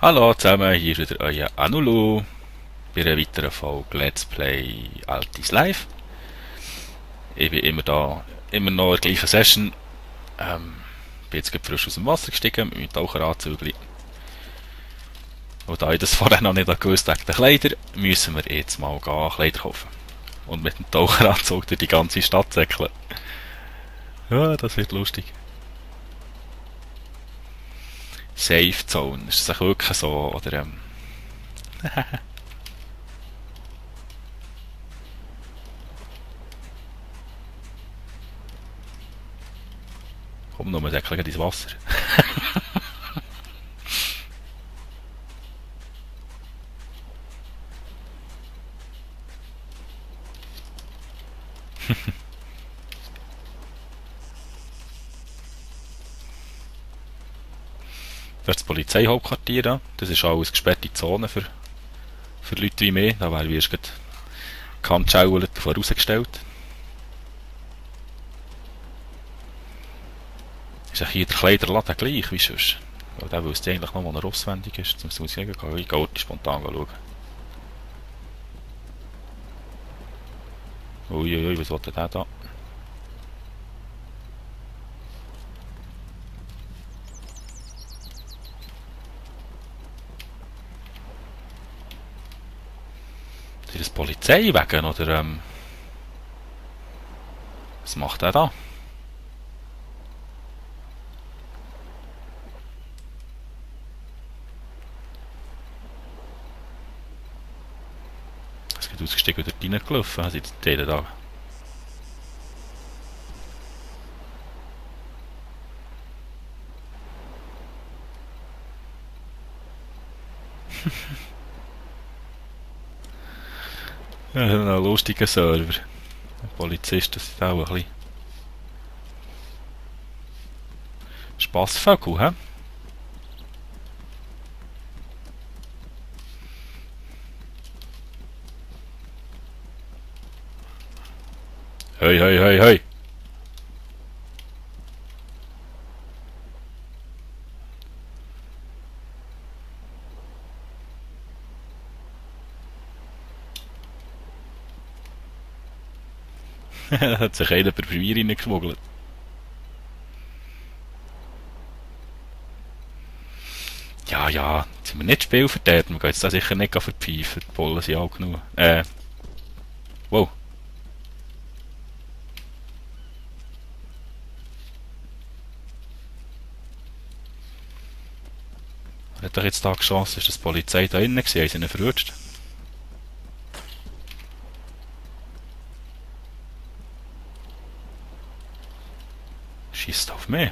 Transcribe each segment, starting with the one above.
Hallo zusammen, hier ist wieder euer Anulu bei einer weiteren Folge Let's Play Altis Live. Ich bin immer da, immer noch in der gleichen Session. Bin jetzt gerade frisch aus dem Wasser gestiegen mit meinem Taucheranzügli. Und da ich das vorher noch nicht gewusst habe, den Kleider, müssen wir jetzt mal gehen, Kleider kaufen. Und mit dem Taucheranzug durch die ganze Stadt säckeln. Ja, das wird lustig. Safe Zone, ist das wirklich so? Oder komm nur, wir säckeln ins Wasser. Das ist das Polizeihauptquartier da. Das ist auch eine gesperrte Zone für Leute wie mich. Da wäre erst gerade gehandschauert vorausgestellt. Ist auch hier der Kleiderladen gleich wie sonst? Weil der wüsste eigentlich noch, wo er auswendig ist. Jetzt muss ich gehen. Ich gehe spontan schauen. Uiuiui, was will der da? Ist das Polizei wegen oder was macht der da? Es geht ausgestiegen und dort reingelaufen. Also jetzt den da. Ja, ein lustiger Server. Polizisten sind auch ein bisschen Spassvögel, hä? Hoi, hoi, hoi, hoi. Da hat sich einer bei mir reingeschmuggelt. Ja, ja, jetzt sind wir nicht spielverderbt. Wir gehen jetzt da sicher nicht verpfeifen. Die Bullen sind auch genug. Wow. Er hat doch jetzt da geschossen, ist das die Polizei da innen gewesen, haben sie ihn verrutscht. Schießt auf mich.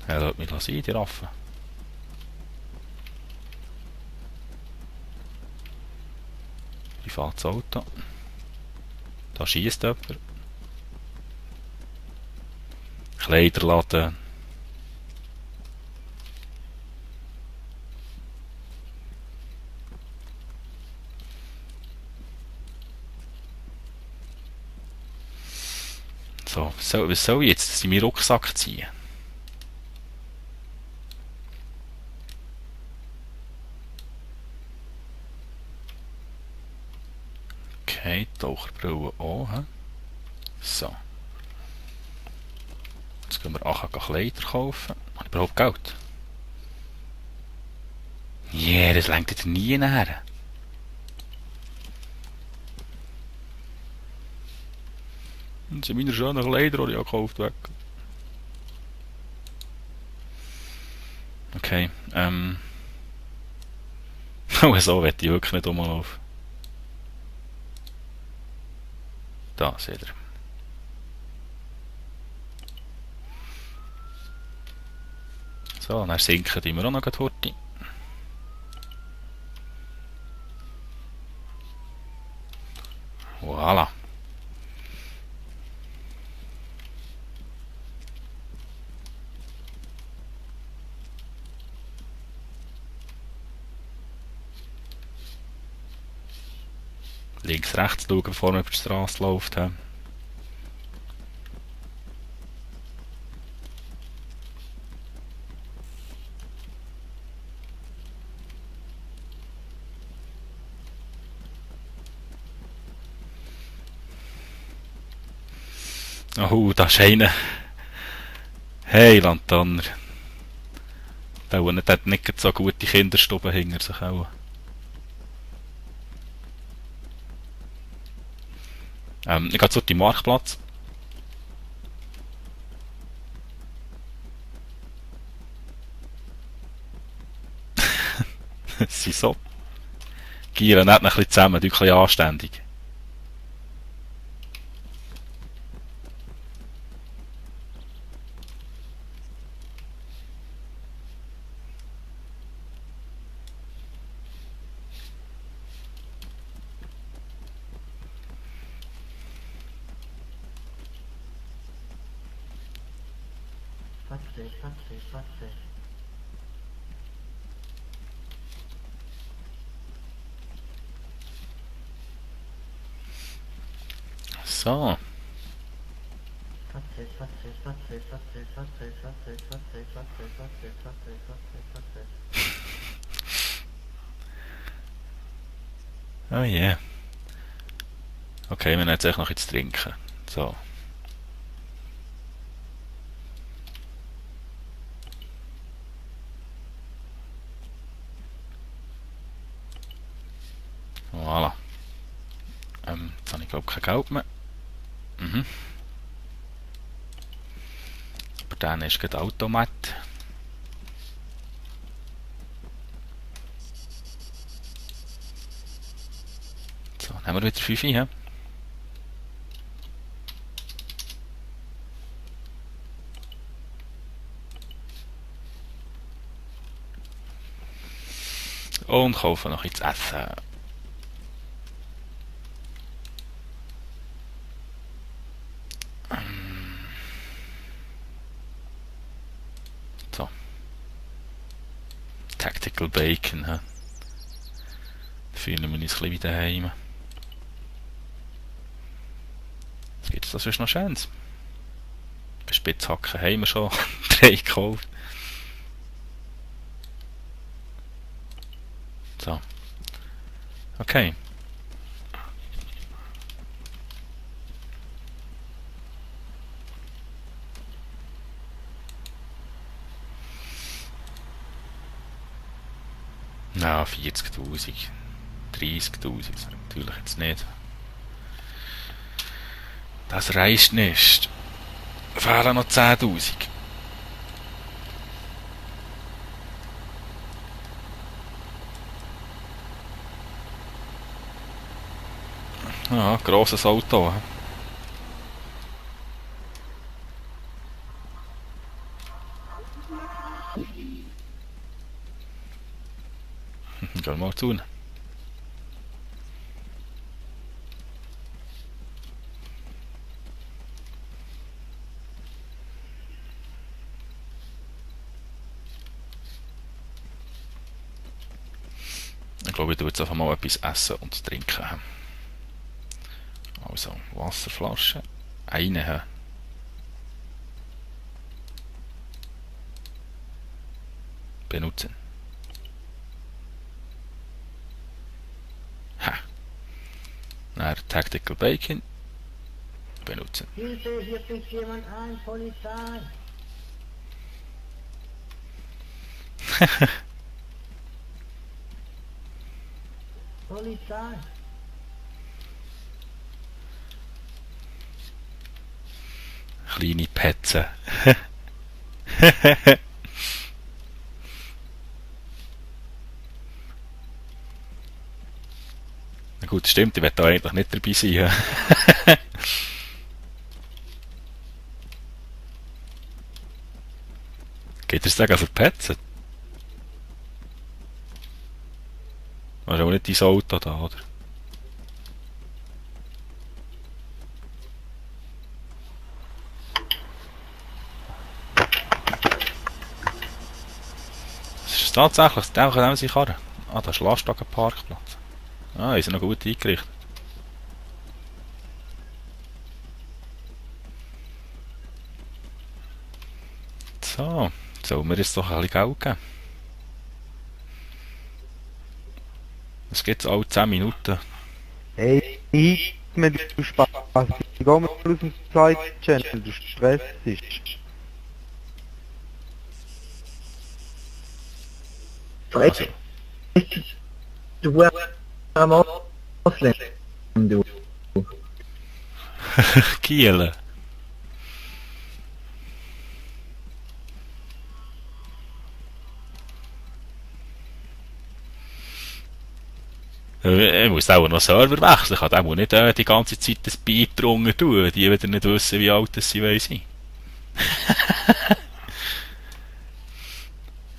Er lässt mich sein, die Raffen. Privates Auto. Da schießt jemand. Kleiderladen. So, was soll ich jetzt? In meinen Rucksack ziehen? Okay, Taucherbrille auch. He? So. Jetzt gehen wir nachher Kleider kaufen. Habe ich überhaupt Geld? Yeah, das lenkt jetzt nie näher. Und sind meine schönen Kleider, die ich gekauft weg. Okay, oh, so werde ich wirklich nicht rumlaufen. Da, seht ihr. So, dann sinken die wir auch noch heute. Voilà. Links, rechts schauen, bevor man über die Straße läuft. He. Oh, da ist einer. Hey, Lantaner. Der hat nicht so gute Kinderstube hinter sich auch. Ich gehe zu dem Marktplatz. Sie so. Gieren nicht ein bisschen zusammen, ein bisschen anständig. Fatze. So. Oh yeah. Okay, wir haben jetzt echt noch etwas zu trinken. So. Voilà. Jetzt habe ich glaube kein Geld mehr. Mhm. Aber dann ist gerade Automat. So, dann haben wir wieder 5 hier. Und kaufen noch etwas Essen. So. Tactical Bacon. Da fühlen wir uns ein bisschen wieder daheim. Was gibt es da sonst noch Schönes? Bei Spitzhacken haben wir schon 3 gekauft. So. Okay. Na, 40.000. 30.000. Natürlich jetzt nicht. Das reicht nicht. Fehlen noch 10.000. Ja, grosses Auto. Gehen wir mal zu. Ich glaube, ich tue jetzt einfach mal etwas essen und trinken. Also, Wasserflasche. Eine. Benutzen. Ha. Dann Tactical Bacon. Benutzen. Hilfe, hier bricht jemand ein, Polizei! Polizei! Kleine Petze. Na gut, stimmt, ich werde da eigentlich nicht dabei sein. Geht er sagen, verpetzen? Das ist auch nicht dein Auto da, oder? Das ist tatsächlich, da können sie karren. Ah, da ist Lastwagenparkplatz. Ah, ist noch gut eingerichtet. So, sollen wir jetzt doch ein bisschen Geld geben? Es gibt alle 10 Minuten. Hey, die wenn du Spaß hast. Geh mal aus dem Side-Channel, du stresst dich. Also, Du am Ausländer, du. Kiel. Ich muss auch noch Server wechseln. Ich kann auch nicht die ganze Zeit das Beat drunter tun, die wieder nicht wissen, wie alt sie wollen sein.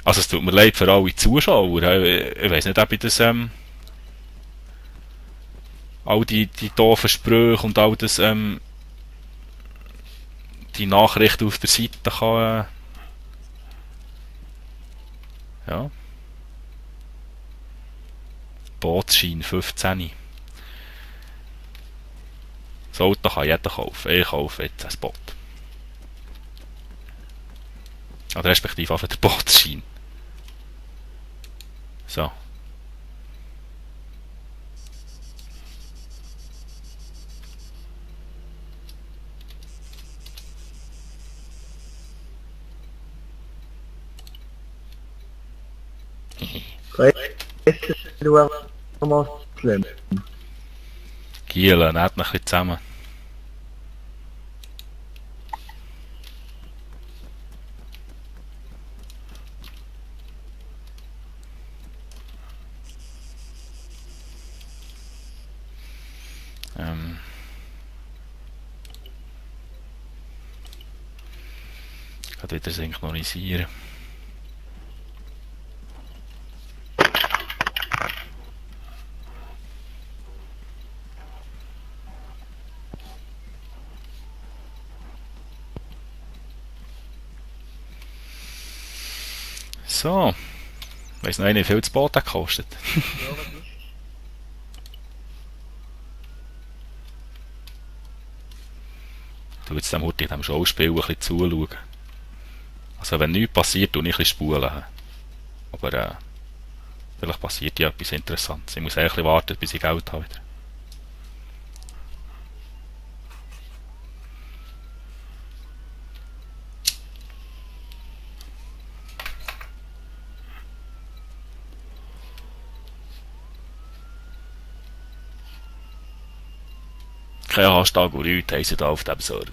Also es tut mir leid für alle Zuschauer. Ich weiss nicht, ob ich das, all die doofen Sprüche und all das, die Nachrichten auf der Seite kann, ja. Bootsschein 15. Das Auto kann jeder kaufen. Ich kaufe jetzt ein Boot. Oder respektive einfach der Bootsschein. So. Du am Ausländer. Gielen, nehmt noch ein bisschen zusammen. Ich kann wieder synchronisieren. So. Ich weiss noch nicht, wie viel das Boot hat gekostet. Du willst dem Hurti dem Schauspiel ein bisschen zuschauen. Also wenn nichts passiert, tue ich ein bisschen spulen. Aber vielleicht passiert ja etwas Interessantes. Ich muss eigentlich ein bisschen warten, bis ich Geld habe wieder. Kein Hashtag und nichts haben sie da auf diesem Server.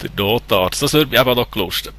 Der Notarzt, das würde mich eben noch gelusten.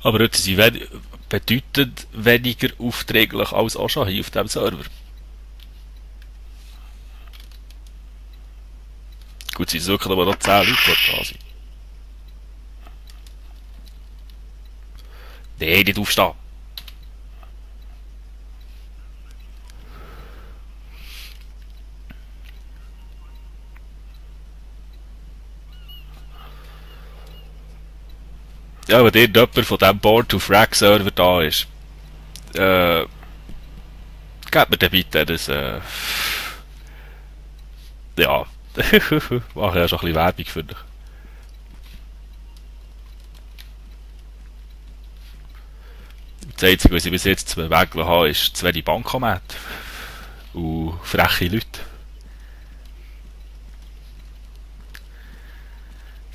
Aber heute sind sie bedeutend weniger aufträglich als auch schon hier auf diesem Server. Gut, sie suchen aber noch 10 Leute, die da sind. Nee, nicht aufstehen. Ja, wenn irgendjemand von diesem Born-to-Frag-Server da ist, gebt mir dann bitte das, ja, mache ja schon ein bisschen Werbung für dich. Das Einzige, was ich bis jetzt zu bewegen habe, ist zu wenig Bankomat und freche Leute.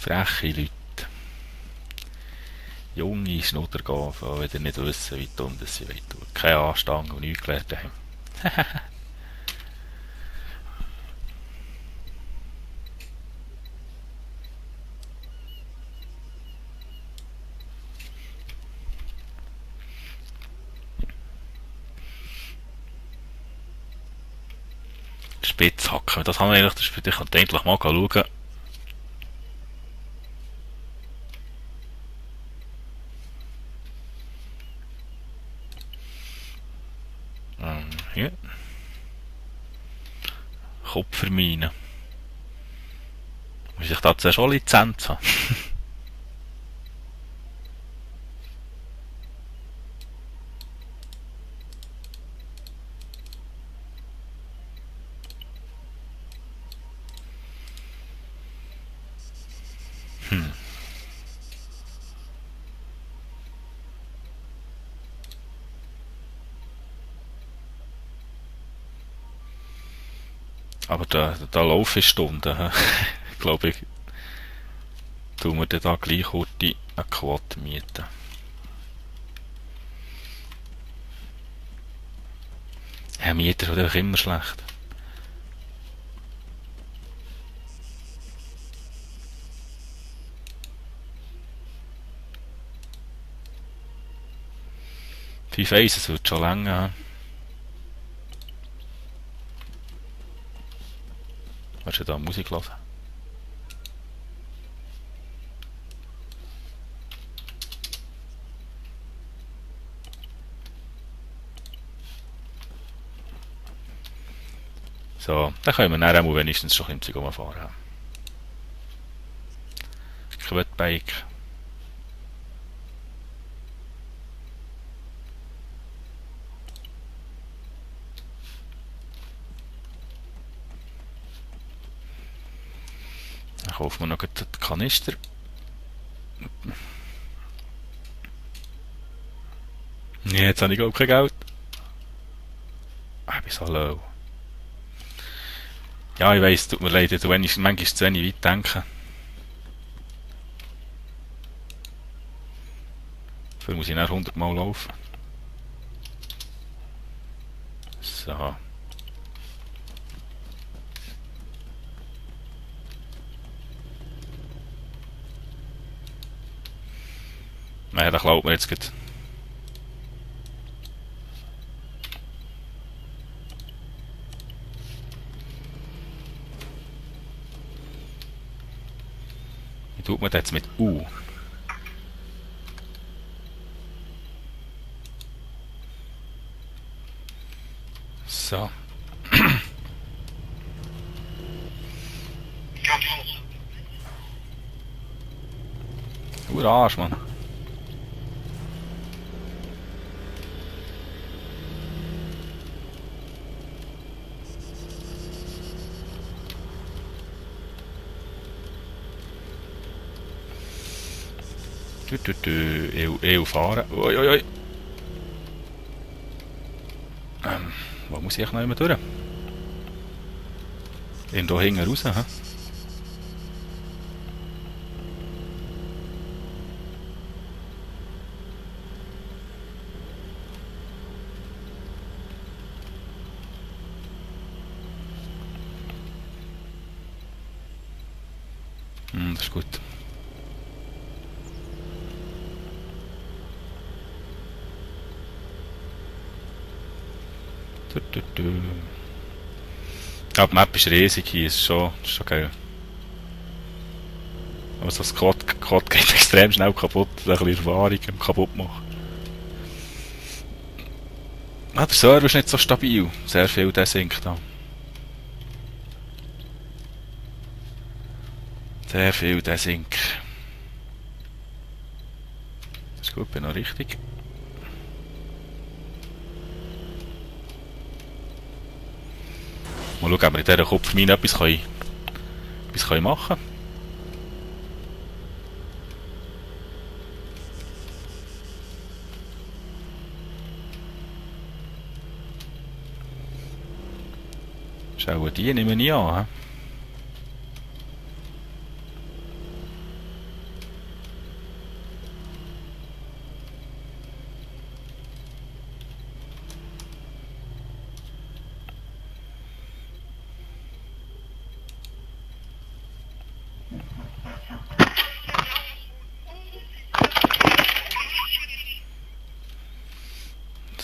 Freche Leute. Junge Schnuddergaben, die wieder nicht wissen, wie dumm das sie tun. Keine Anstand und nichts gelernt haben. Spitzhacken, das haben wir eigentlich, ich könnte endlich mal schauen. Hier. Kupfermine. Muss ich da zuerst auch Lizenz haben? Aber da laufen Stunden, glaube ich. Tun wir dann da gleich kurz eine Quad mieten. Ja, Mieter sind einfach immer schlecht. Fünf Eisen wird schon länger haben. Willst du da Musik hören? So, dann können wir dann auch wenigstens schon im Zeug fahren. Quadbike. Dann kaufen wir noch den Kanister. Nee, jetzt habe ich glaube kein Geld. Ich bin so low. Ja, ich weiss, tut mir leid, du manchmal zu wenig weit denken. Dafür muss ich nach 100 Mal laufen. So. Naja, da klaut mir jetzt gut. Wie tut man das jetzt mit U? So. Arsch, Mann. EU fahren. Ui, ui, ui. Wo muss ich noch immer durch? Irgendwo hinten raus, hä? Das ist gut. Ja, die Map ist riesig hier, ist schon geil. Aber so das Quad geht extrem schnell kaputt, ein bisschen Erfahrung im kaputt machen. Ah, der Server ist nicht so stabil, sehr viel Desync da. Sehr viel Desync. Das ist gut, bin noch richtig. Mal schauen, ob wir in dieser Kupfermine etwas machen können. Schauen die, nehmen wir nie an. He?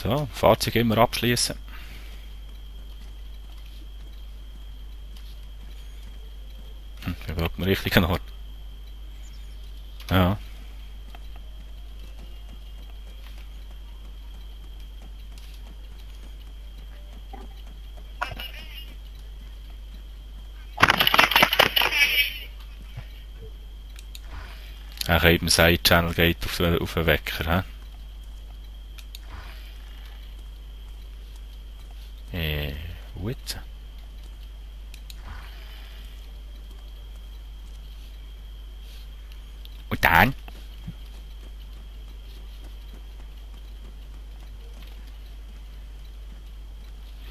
So, Fahrzeug immer abschließen. Wir brauchen einen richtigen Ort. Ja. Auch eben Side-Channel geht auf den Wecker. Gut. Und dann?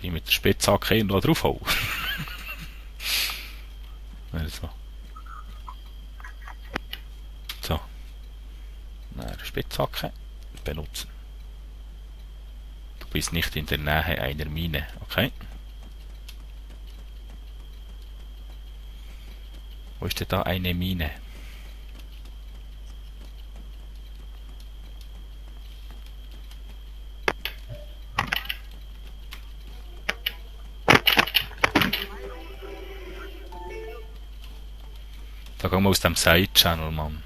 Ich mit der Spitzhacke noch draufhauen. Also. So. Eine Spitzhacke benutzen. Du bist nicht in der Nähe einer Mine, okay? Wo ist denn da eine Mine? Da gehen wir aus dem Side-Channel, Mann.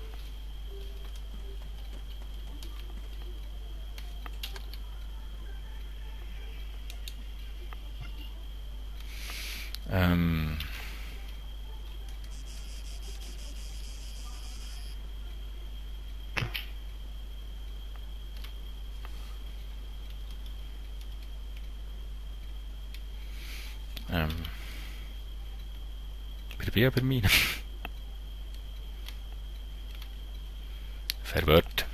Bei mir. Verwirrt.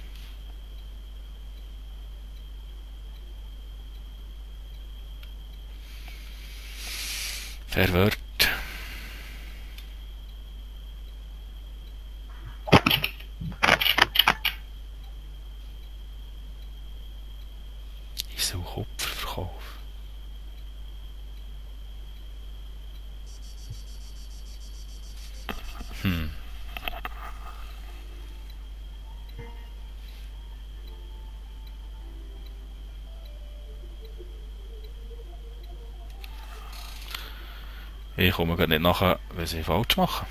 Verwirrt. Ich suche Opferverkauf. Ich komme gar nicht nachher, was ich falsch mache.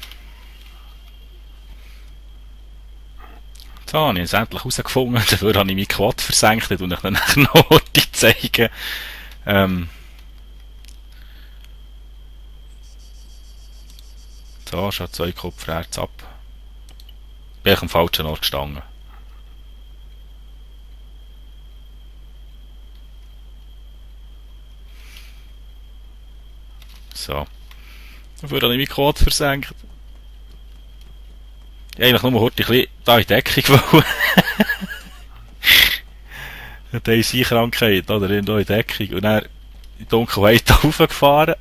So, habe ich es endlich herausgefunden. Dafür habe ich meinen Quad versenkt und ich dann noch Orte zeigen. So, schon 2 Kopfherz ab. Bin ich am falschen Ort gestanden. So. Dafür habe ich meinen Quad versenkt. Ich eigentlich nur heute ein bisschen da in die Deckung wollen. Da ist sie Krankheit, oder? In die Deckung. Und dann in die Dunkelheit raufgefahren.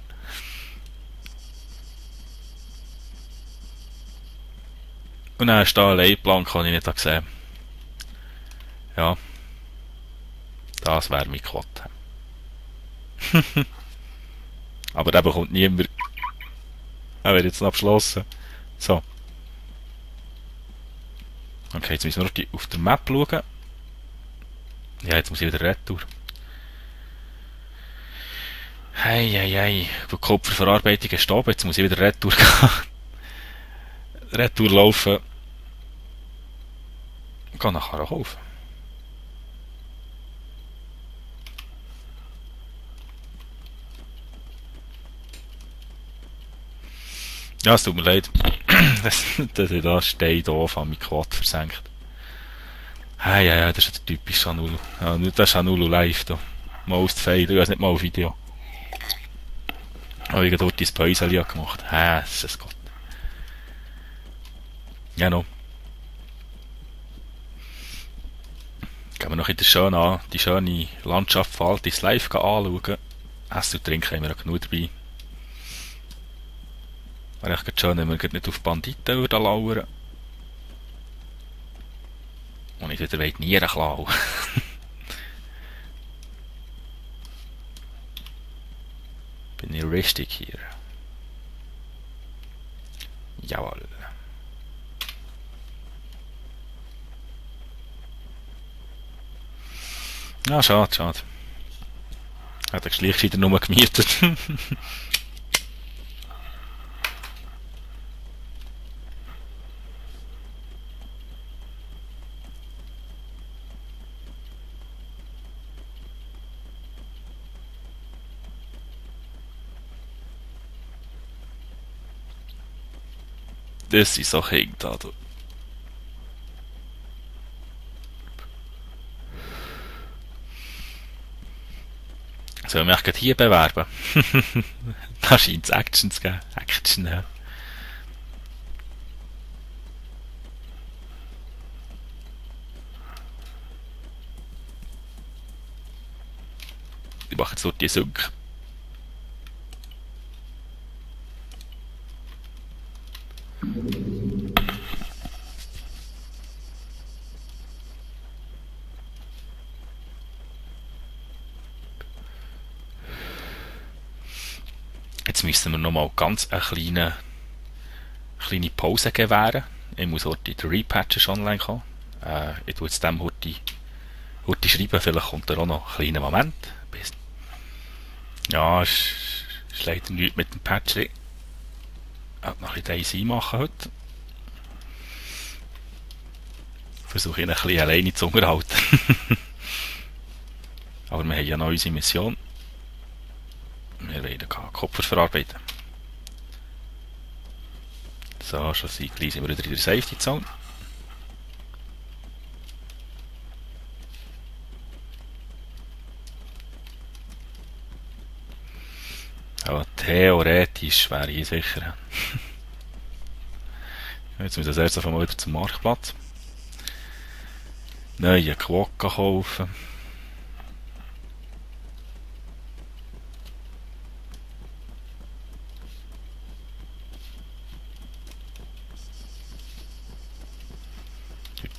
Und dann ist da ein Leitplank, den ich nicht gesehen. Ja. Das wäre mein Quad. Aber der bekommt niemand. Er wird jetzt noch abgeschlossen. So. Okay, jetzt müssen wir noch auf der Map schauen. Ja, jetzt muss ich wieder retour. Hey. Die Kupferverarbeitung ist stoppen, jetzt muss ich wieder retour gehen. Retour laufen. Ich kann nachher auch kaufen. Ja, es tut mir leid. dass ich da stehe, doof an meinen Quad versenkt. Ja, das ist der typische Anulu. Ja, das ist Anulu live da. Most fail, ich weiß nicht mal auf Video. Aber ich habe dort das Päuseli gemacht. Das ist Gott. Ja, no. Gehen wir noch in die schöne Landschaft von Altis live anschauen. Essen und Trinken haben wir auch genug dabei. Wäre echt schön, wenn wir nicht auf Banditen lauern würden. Und ich wieder Nieren klauen. Bin ich richtig hier? Jawohl. Ja, schade. Hat der Schleichscheider nur gemietet. Das sind so Kinder da, du. Sollen wir mich gerade hier bewerben? Da scheint es Action zu geben. Action, ja. Ich mache jetzt dort die Sync. Jetzt müssen wir nochmal ganz eine kleine Pause gewähren. Ich muss heute der Repatch online kommen. Ich tue jetzt dem heute schreiben, vielleicht kommt da auch noch ein kleiner Moment. Ja, ist leider nichts mit dem Patch. Ich werde noch ein bisschen Daisy machen heute. Versuche ihn ein bisschen alleine zu unterhalten. Aber wir haben ja noch unsere Mission. Wir wollen den Kupfer verarbeiten. So, schon gleich sind wir wieder in der Safety Zone. Aber theoretisch wäre ich sicher. Jetzt müssen wir erst einmal wieder zum Marktplatz. Neue Quokka kaufen.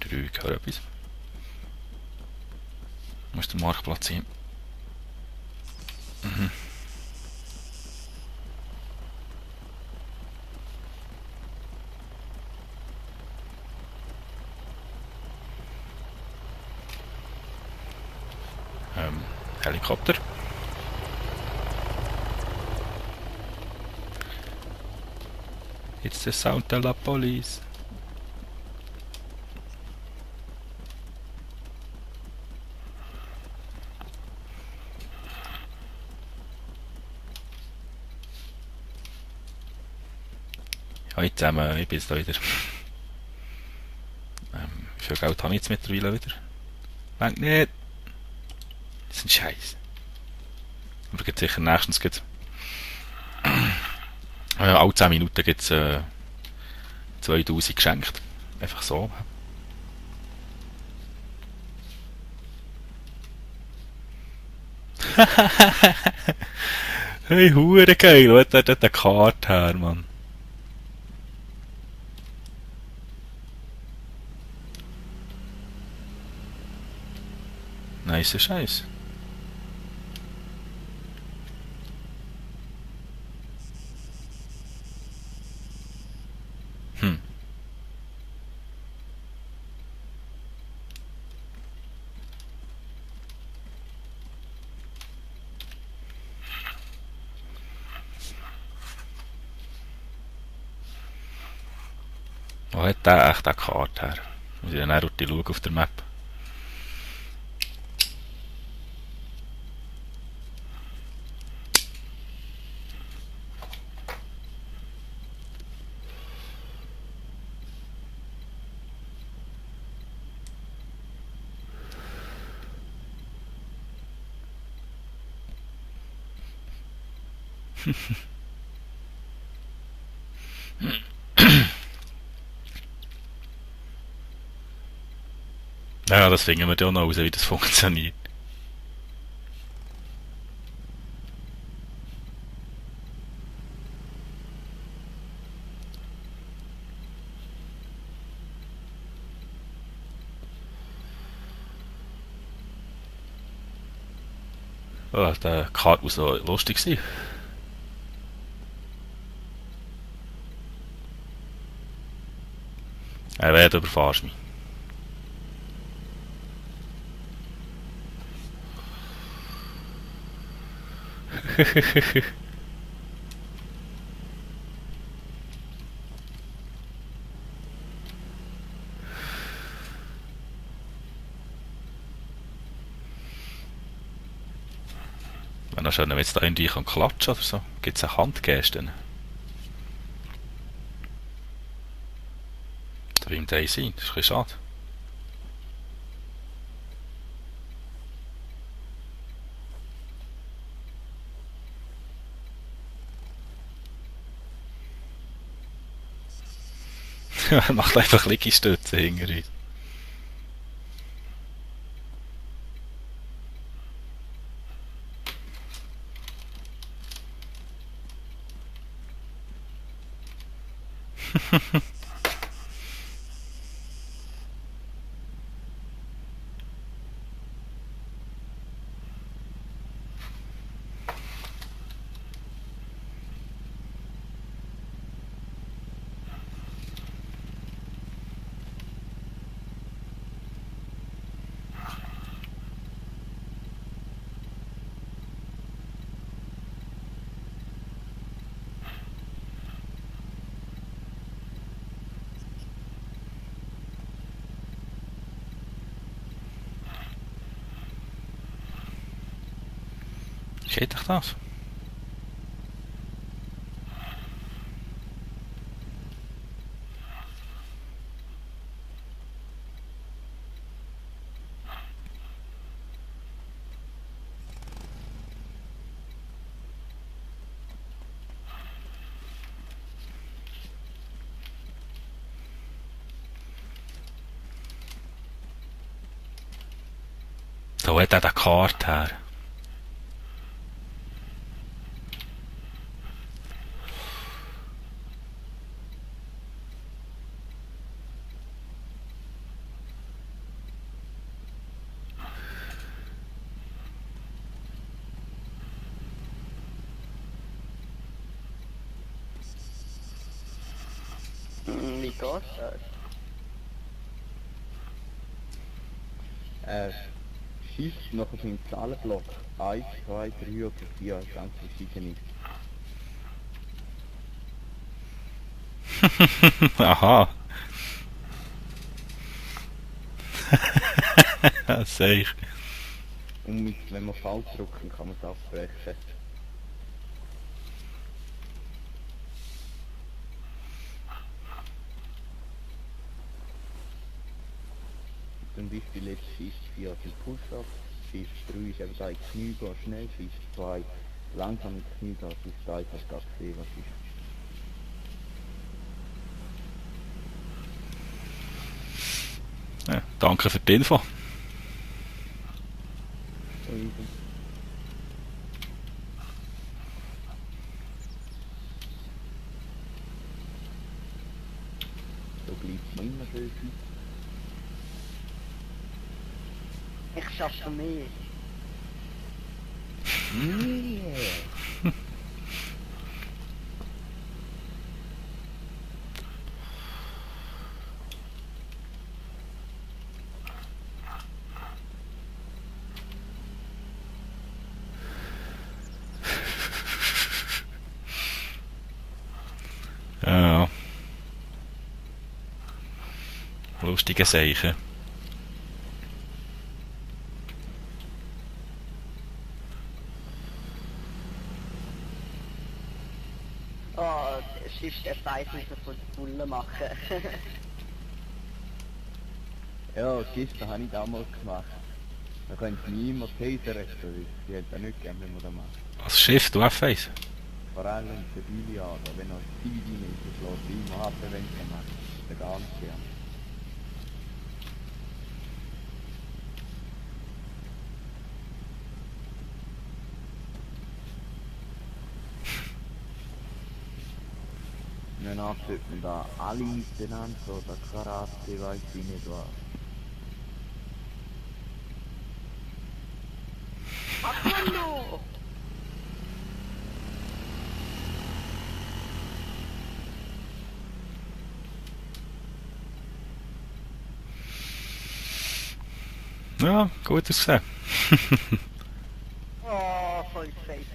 Ich höre etwas. Wo ist der Marktplatz hin? Mhm. Helikopter. It's the sound de la police. Hallo zusammen, ich bin jetzt da wieder. Wie viel Geld habe ich jetzt mittlerweile wieder? Denkt nicht. Das ist ein Scheiß. Aber es gibt sicher nächstens alle 10 Minuten gibt es 2000 geschenkt. Einfach so. Hey, hure geil, wo hat der dort eine Karte her, Mann? Nice Scheiß. Wo hat der echt eine Karte her? Muss ich dann auch schauen auf der Map. Ja, das finden wir ja noch raus, wie das funktioniert. Oh, der Karte muss so lustig sein. Du überfahrst mich. Wäre noch schön, wenn jetzt da irgendwie klatschen kann oder so. Gibt es eine Handgesten? Da will im Day sein, das ist ein bisschen schade. Er macht einfach Liegestütze hinter uns. Geht doch das? Da hat er die Karte her. Wie geht das? Shift nachher beim Zahlenblock 1, 2, 3 oder 4, ganz verschieden ist. Aha. Das sehe ich. Und wenn wir falsch drücken, kann man es abbrechen. Zum Beispiel jetzt Shift 4 für Push-Up, Shift 3 ist eben da in die Knie gehen, schnell, Shift 2 langsam in die Knie gehen, Shift 1 hast du gerade gesehen, was ist. Ja, danke für die Info. So bleibt man immer schön fit. Ich schaffe mehr. Yeah. Ja. Lustige Sachen. Oh, Shift F1 müssen wir von der Bulle machen. Ja, gestern habe ich das mal gemacht. Da können sie mich immer tasern, die hat das nicht gern, wenn man das macht. Als Schiff, du F1. Vor allem für Billiard, wenn noch Speed rein ist, dann schlägt sie immer ab, wenn sie das macht. Das ist gar nicht gern. Danach sollte man da alle miteinander, so das Karate, weiss ich nicht was. Apollo! Ja, gut ausgesehen. Oh, voll safe.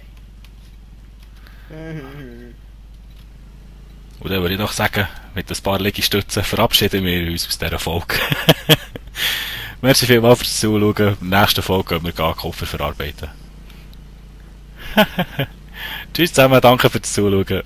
Und dann würde ich doch sagen, mit ein paar Liegestützen verabschieden wir uns aus dieser Folge. Merci vielmals fürs Zuschauen. In der nächsten Folge gehen wir Koffer verarbeiten. Tschüss zusammen, danke fürs Zuschauen.